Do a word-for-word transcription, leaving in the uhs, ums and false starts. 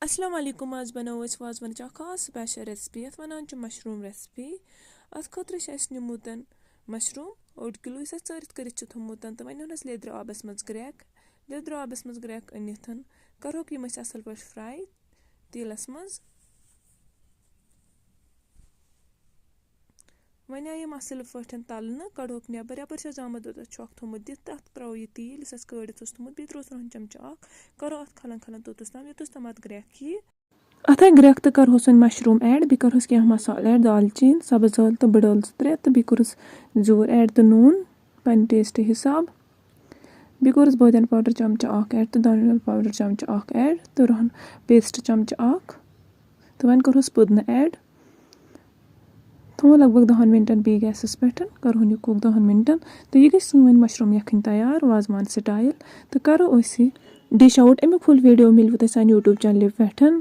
السلام علیکم، آز بناوو أسۍ وازوانٕچ اکھ خاص سپیشل ریسپی، یتھ ونان چھِ مشروم ریسپی۔ اتھ خٲطرٕ چھِ اَسہِ نیومُت مشروم اوٚڑ کِلوٗ، یُس اَسہِ ژٲرِتھ کٔرِتھ چھِ تھوٚمُت، تہٕ وۄنۍ اوٚن اَسہِ لیٚدرِ آبس منٛز گرٛٮ۪کھ۔ لیٚدرِ آبس منٛز گرٛٮ۪کھ أنِتھ کرہوکھ یِم أسۍ اصل پٲٹھۍ فراے تیٖلس منٛز۔ وۄنۍ آیہِ یِم اصل پٲٹھۍ تلنہٕ، کڑہوکھ نٮ۪بر۔ یپٲرۍ چھِ اَسہِ زامُت دۄدس چھۄکھ تھوٚمُت دِتھ، تہٕ اتھ ترٛاوو یہِ تیٖل یُس اَسہِ کٲڑِتھ اوس تھوٚمُت، بیٚیہِ ترٛوو سرٛہن چمچہٕ اکھ۔ کرو اتھ کھلن کھلن توٚتس تام، یوٚتس تام اتھ گرٛٮ۪کھ ییہِ۔ اتھ آیہِ گرٛٮ۪کھ تہٕ کرہوس وۄنۍ مشروم ایڈ، بیٚیہِ کرہوس کینٛہہ مسالہٕ ایڈ، دالچیٖن، سبٕز ٲلہٕ تہٕ بٕڈ ٲلہٕ زٕ ترٛےٚ، تہٕ بیٚیہِ کوٚرُس زیُر ایڈ تہٕ نوٗن پننہِ ٹیسٹ حساب۔ بیٚیہِ کوٚرُس بٲدیان پاوڈر چمچہٕ اکھ ایڈ تہٕ دانہِ وَل پاوڈر چمچہٕ اکھ ایڈ تہٕ رُہن پیسٹ چمچہٕ اکھ۔ تہٕ وۄنۍ کوٚرہوس پُدنہٕ ایڈ۔ تھوٚو لگ بگ دَہَن مِنٹَن بیٚیہِ گیسَس پٮ۪ٹھ، کَرہون یہِ کُک دَہَن مِنٹَن۔ تہٕ یہِ گٔے سٲنۍ مشروٗم یَکھٕنۍ تیار وازوان سٹایل۔ تہٕ کَرو أسۍ یہِ ڈِش آوُٹ۔ اَمیُک فُل ویٖڈیو مِلوٕ تۄہہِ سانہِ YouTube چینلہِ پٮ۪ٹھ۔